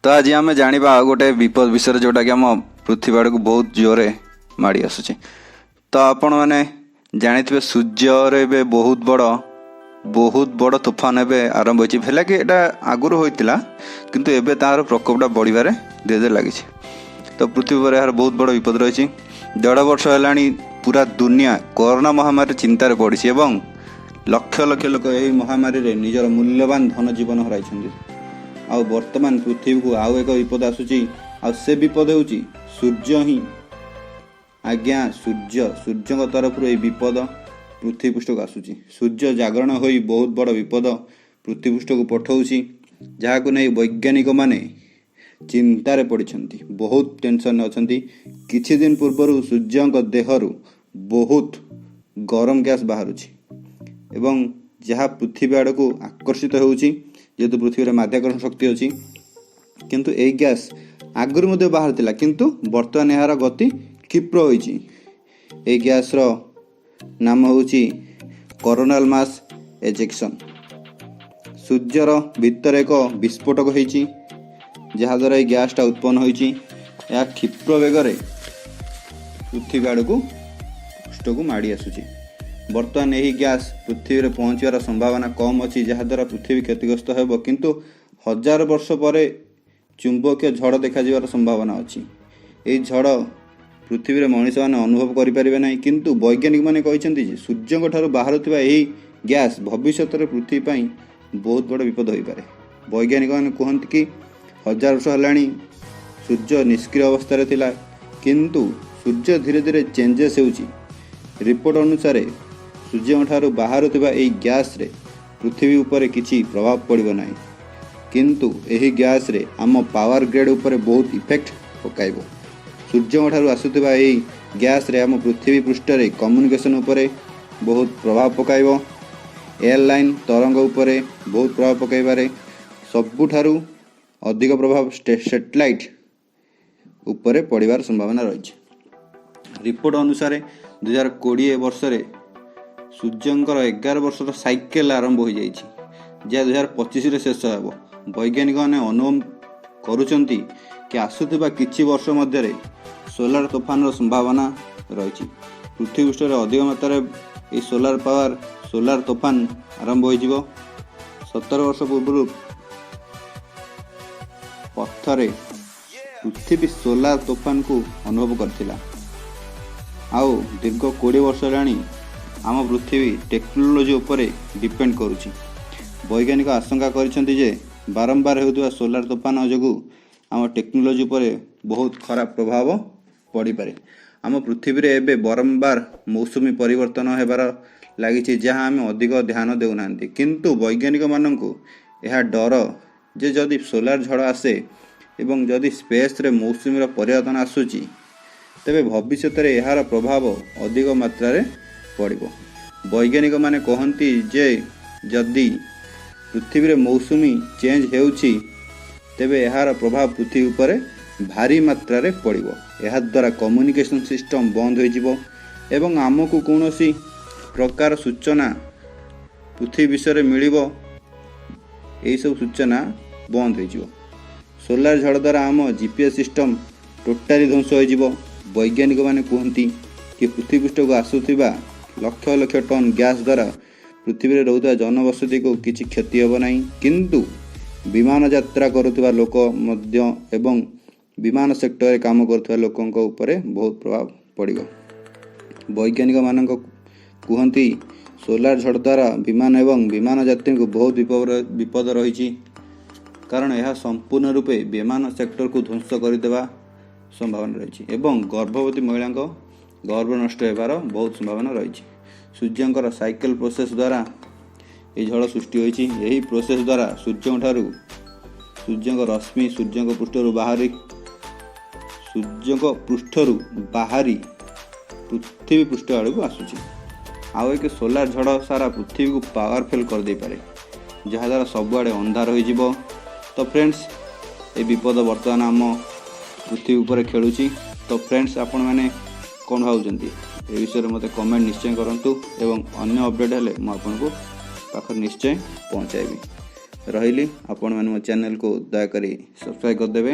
ତ ଆଜି ଆମେ ଜାଣିବା ଆଉ ଗୋଟେ ବିପଦ ବିଷୟରେ, ଯେଉଁଟାକି ଆମ ପୃଥିବୀ ଆଡ଼କୁ ବହୁତ ଜୋରେ ମାଡ଼ି ଆସୁଛି। ତ ଆପଣମାନେ ଜାଣିଥିବେ, ସୂର୍ଯ୍ୟରେ ଏବେ ବହୁତ ବଡ଼ ତୋଫାନ ଏବେ ଆରମ୍ଭ ହୋଇଛି। ହେଲା କି ଏଇଟା ଆଗରୁ ହୋଇଥିଲା, କିନ୍ତୁ ଏବେ ତାହାର ପ୍ରକୋପଟା ବଢ଼ିବାରେ ଧୀରେ ଧୀରେ ଲାଗିଛି। ତ ପୃଥିବୀ ଉପରେ ଏହାର ବହୁତ ବଡ଼ ବିପଦ ରହିଛି। 1.5 ବର୍ଷ ହେଲାଣି ପୁରା ଦୁନିଆ କରୋନା ମହାମାରୀ ଚିନ୍ତାରେ ପଡ଼ିଛି ଏବଂ ଲକ୍ଷ ଲକ୍ଷ ଲୋକ ଏହି ମହାମାରୀରେ ନିଜର ମୂଲ୍ୟବାନ ଧନ ଜୀବନ ହରାଇଛନ୍ତି। ଆଉ ବର୍ତ୍ତମାନ ପୃଥିବୀକୁ ଆଉ ଏକ ବିପଦ ଆସୁଛି, ଆଉ ସେ ବିପଦ ହେଉଛି ସୂର୍ଯ୍ୟ ହିଁ ଆଜ୍ଞା। ସୂର୍ଯ୍ୟଙ୍କ ତରଫରୁ ଏହି ବିପଦ ପୃଥିବୀ ପୃଷ୍ଠକୁ ଆସୁଛି। ସୂର୍ଯ୍ୟ ଜାଗରଣ ହୋଇ ବହୁତ ବଡ଼ ବିପଦ ପୃଥିବୀ ପୃଷ୍ଠକୁ ପଠାଉଛି, ଯାହାକୁ ନେଇ ବୈଜ୍ଞାନିକମାନେ ଚିନ୍ତାରେ ପଡ଼ିଛନ୍ତି, ବହୁତ ଟେନସନରେ ଅଛନ୍ତି। କିଛି ଦିନ ପୂର୍ବରୁ ସୂର୍ଯ୍ୟଙ୍କ ଦେହରୁ ବହୁତ ଗରମ ଗ୍ୟାସ୍ ବାହାରୁଛି ଏବଂ ଯାହା ପୃଥିବୀ ଆଡ଼କୁ ଆକର୍ଷିତ ହେଉଛି, ଯେହେତୁ ପୃଥିବୀରେ ମାଧ୍ୟାକର୍ଷଣ ଶକ୍ତି ଅଛି। କିନ୍ତୁ ଏହି ଗ୍ୟାସ୍ ଆଗରୁ ମଧ୍ୟ ବାହାରିଥିଲା, କିନ୍ତୁ ବର୍ତ୍ତମାନ ଏହାର ଗତି କ୍ଷିପ୍ର ହୋଇଛି। ଏହି ଗ୍ୟାସ୍ର ନାମ ହେଉଛି କରୋନାଲ ମାସ୍ ଏଜେକ୍ସନ୍। ସୂର୍ଯ୍ୟର ଭିତରେ ଏକ ବିସ୍ଫୋଟକ ହେଇଛି, ଯାହାଦ୍ୱାରା ଏହି ଗ୍ୟାସ୍ଟା ଉତ୍ପନ୍ନ ହୋଇଛି। ଏହା କ୍ଷିପ୍ର ବେଗରେ ପୃଥିବୀ ଆଡ଼କୁ ପୃଷ୍ଠକୁ ମାଡ଼ି ଆସୁଛି। ବର୍ତ୍ତମାନ ଏହି ଗ୍ୟାସ୍ ପୃଥିବୀରେ ପହଞ୍ଚିବାର ସମ୍ଭାବନା କମ୍ ଅଛି, ଯାହାଦ୍ୱାରା ପୃଥିବୀ କ୍ଷତିଗ୍ରସ୍ତ ହେବ, କିନ୍ତୁ 1000 ବର୍ଷ ପରେ ଚୁମ୍ବକୀୟ ଝଡ଼ ଦେଖାଯିବାର ସମ୍ଭାବନା ଅଛି। ଏହି ଝଡ଼ ପୃଥିବୀରେ ମଣିଷମାନେ ଅନୁଭବ କରିପାରିବେ ନାହିଁ, କିନ୍ତୁ ବୈଜ୍ଞାନିକମାନେ କହିଛନ୍ତି ଯେ ସୂର୍ଯ୍ୟଙ୍କ ଠାରୁ ବାହାରୁଥିବା ଏହି ଗ୍ୟାସ୍ ଭବିଷ୍ୟତରେ ପୃଥିବୀ ପାଇଁ ବହୁତ ବଡ଼ ବିପଦ ହୋଇପାରେ। ବୈଜ୍ଞାନିକମାନେ କୁହନ୍ତି କି 1000 ବର୍ଷ ହେଲାଣି ସୂର୍ଯ୍ୟ ନିଷ୍କ୍ରିୟ ଅବସ୍ଥାରେ ଥିଲା, କିନ୍ତୁ ସୂର୍ଯ୍ୟ ଧୀରେ ଧୀରେ ଚେଞ୍ଜେସ୍ ହେଉଛି। ରିପୋର୍ଟ ଅନୁସାରେ ସୂର୍ଯ୍ୟଙ୍କ ଠାରୁ ବାହାରୁଥିବା ଏହି ଗ୍ୟାସ୍ରେ ପୃଥିବୀ ଉପରେ କିଛି ପ୍ରଭାବ ପଡ଼ିବ ନାହିଁ, କିନ୍ତୁ ଏହି ଗ୍ୟାସ୍ରେ ଆମ ପାୱାର ଗ୍ରେଡ୍ ଉପରେ ବହୁତ ଇଫେକ୍ଟ ପକାଇବ। ସୂର୍ଯ୍ୟଙ୍କ ଠାରୁ ଆସୁଥିବା ଏହି ଗ୍ୟାସ୍ରେ ଆମ ପୃଥିବୀ ପୃଷ୍ଠରେ କମ୍ୟୁନିକେସନ୍ ଉପରେ ବହୁତ ପ୍ରଭାବ ପକାଇବ, ଏୟାରଲାଇନ୍ ତରଙ୍ଗ ଉପରେ ବହୁତ ପ୍ରଭାବ ପକାଇପାରେ। ସବୁଠାରୁ ଅଧିକ ପ୍ରଭାବ ସେଟେଲାଇଟ୍ ଉପରେ ପଡ଼ିବାର ସମ୍ଭାବନା ରହିଛି। ରିପୋର୍ଟ ଅନୁସାରେ 2020 ବର୍ଷରେ ସୂର୍ଯ୍ୟଙ୍କର 11 ବର୍ଷର ସାଇକେଲ ଆରମ୍ଭ ହୋଇଯାଇଛି, ଯାହା 2025ରେ ଶେଷ ହେବ। ବୈଜ୍ଞାନିକମାନେ ଅନୁଭବ କରୁଛନ୍ତି କି ଆସୁଥିବା କିଛି ବର୍ଷ ମଧ୍ୟରେ ସୋଲାର ତୋଫାନର ସମ୍ଭାବନା ରହିଛି। ପୃଥିବୀ ପୃଷ୍ଠରେ ଅଧିକ ମାତ୍ରାରେ ଏହି ସୋଲାର ପାୱାର, ସୋଲାର ତୋଫାନ ଆରମ୍ଭ ହୋଇଯିବ। 17 ବର୍ଷ ପୂର୍ବରୁ ପଥରେ ପୃଥିବୀ ସୋଲାର ତୋଫାନକୁ ଅନୁଭବ କରିଥିଲା। ଆଉ ଦୀର୍ଘ 20 ବର୍ଷ ହେଲାଣି ଆମ ପୃଥିବୀ ଟେକ୍ନୋଲୋଜି ଉପରେ ଡିପେଣ୍ଡ କରୁଛି। ବୈଜ୍ଞାନିକ ଆଶଙ୍କା କରିଛନ୍ତି ଯେ ବାରମ୍ବାର ହେଉଥିବା ସୋଲାର ତୋଫାନ ଯୋଗୁଁ ଆମ ଟେକ୍ନୋଲୋଜି ଉପରେ ବହୁତ ଖରାପ ପ୍ରଭାବ ପଡ଼ିପାରେ। ଆମ ପୃଥିବୀରେ ଏବେ ବାରମ୍ବାର ମୌସୁମୀ ପରିବର୍ତ୍ତନ ହେବାର ଲାଗିଛି, ଯାହା ଆମେ ଅଧିକ ଧ୍ୟାନ ଦେଉନାହାନ୍ତି। କିନ୍ତୁ ବୈଜ୍ଞାନିକମାନଙ୍କୁ ଏହା ଡର ଯେ ଯଦି ସୋଲାର ଝଡ଼ ଆସେ ଏବଂ ଯଦି ସ୍ପେସ୍ରେ ମୌସୁମୀର ପରିବର୍ତ୍ତନ ଆସୁଛି, ତେବେ ଭବିଷ୍ୟତରେ ଏହାର ପ୍ରଭାବ ଅଧିକ ମାତ୍ରାରେ ପଡ଼ିବ। ବୈଜ୍ଞାନିକମାନେ କହନ୍ତି ଯେ ଯଦି ପୃଥିବୀରେ ମୌସୁମୀ ଚେଞ୍ଜ ହେଉଛି, ତେବେ ଏହାର ପ୍ରଭାବ ପୃଥିବୀ ଉପରେ ଭାରି ମାତ୍ରାରେ ପଡ଼ିବ। ଏହାଦ୍ୱାରା କମ୍ୟୁନିକେସନ୍ ସିଷ୍ଟମ୍ ବନ୍ଦ ହୋଇଯିବ ଏବଂ ଆମକୁ କୌଣସି ପ୍ରକାର ସୂଚନା ପୃଥିବୀ ବିଷୟରେ ମିଳିବ, ଏହିସବୁ ସୂଚନା ବନ୍ଦ ହୋଇଯିବ। ସୋଲାର ଝଡ଼ ଦ୍ୱାରା ଆମ ଜିପିଏସ୍ ସିଷ୍ଟମ୍ ଟୋଟାଲି ଧ୍ୱଂସ ହୋଇଯିବ। ବୈଜ୍ଞାନିକମାନେ କୁହନ୍ତି କି ପୃଥିବୀ ପୃଷ୍ଠକୁ ଆସୁଥିବା ଲକ୍ଷ ଲକ୍ଷ ଟନ୍ ଗ୍ୟାସ୍ ଦ୍ୱାରା ପୃଥିବୀରେ ରହୁଥିବା ଜନବସତିକୁ କିଛି କ୍ଷତି ହେବ ନାହିଁ, କିନ୍ତୁ ବିମାନ ଯାତ୍ରା କରୁଥିବା ଲୋକ ମଧ୍ୟ ଏବଂ ବିମାନ ସେକ୍ଟରରେ କାମ କରୁଥିବା ଲୋକଙ୍କ ଉପରେ ବହୁତ ପ୍ରଭାବ ପଡ଼ିବ। ବୈଜ୍ଞାନିକମାନଙ୍କ କୁହନ୍ତି, ସୋଲାର ଝଡ଼ ଦ୍ୱାରା ବିମାନ ଏବଂ ବିମାନ ଯାତ୍ରୀଙ୍କୁ ବହୁତ ବିପଦ ରହିଛି, କାରଣ ଏହା ସମ୍ପୂର୍ଣ୍ଣ ରୂପେ ବିମାନ ସେକ୍ଟରକୁ ଧ୍ୱଂସ କରିଦେବା ସମ୍ଭାବନା ରହିଛି ଏବଂ ଗର୍ଭବତୀ ମହିଳାଙ୍କ ଗର୍ଭ ନଷ୍ଟ ହେବାର ବହୁତ ସମ୍ଭାବନା ରହିଛି। ସୂର୍ଯ୍ୟଙ୍କର ସାଇକେଲ ପ୍ରୋସେସ୍ ଦ୍ୱାରା ଏହି ଝଡ଼ ସୃଷ୍ଟି ହୋଇଛି। ଏହି ପ୍ରୋସେସ୍ ଦ୍ୱାରା ସୂର୍ଯ୍ୟଙ୍କ ଠାରୁ ସୂର୍ଯ୍ୟଙ୍କ ରଶ୍ମି ସୂର୍ଯ୍ୟଙ୍କ ପୃଷ୍ଠରୁ ବାହାରି ପୃଥିବୀ ପୃଷ୍ଠ ଆଡ଼କୁ ଆସୁଛି। ଆଉ ଏକ ସୋଲାର ଝଡ଼ ସାରା ପୃଥିବୀକୁ ପାୱାର ଫେଲ୍ କରିଦେଇପାରେ, ଯାହାଦ୍ୱାରା ସବୁଆଡ଼େ ଅନ୍ଧାର ହୋଇଯିବ। ତ ଫ୍ରେଣ୍ଡସ୍, ଏ ବିପଦ ବର୍ତ୍ତମାନ ଆମ ପୃଥିବୀ ଉପରେ ଖେଳୁଛି। ତ ଫ୍ରେଣ୍ଡସ୍, ଆପଣମାନେ କ'ଣ ଭାବୁଛନ୍ତି ଏ ବିଷୟରେ ମୋତେ କମେଣ୍ଟ ନିଶ୍ଚୟ କରନ୍ତୁ ଏବଂ ଅନ୍ୟ ଅପଡ଼େଟ୍ ହେଲେ ମୁଁ ଆପଣଙ୍କୁ ପାଖରେ ନିଶ୍ଚୟ ପହଞ୍ଚାଇବି। ରହିଲି। ଆପଣମାନେ ମୋ ଚ୍ୟାନେଲକୁ ଦୟାକରି ସବସ୍କ୍ରାଇବ୍ କରିଦେବେ।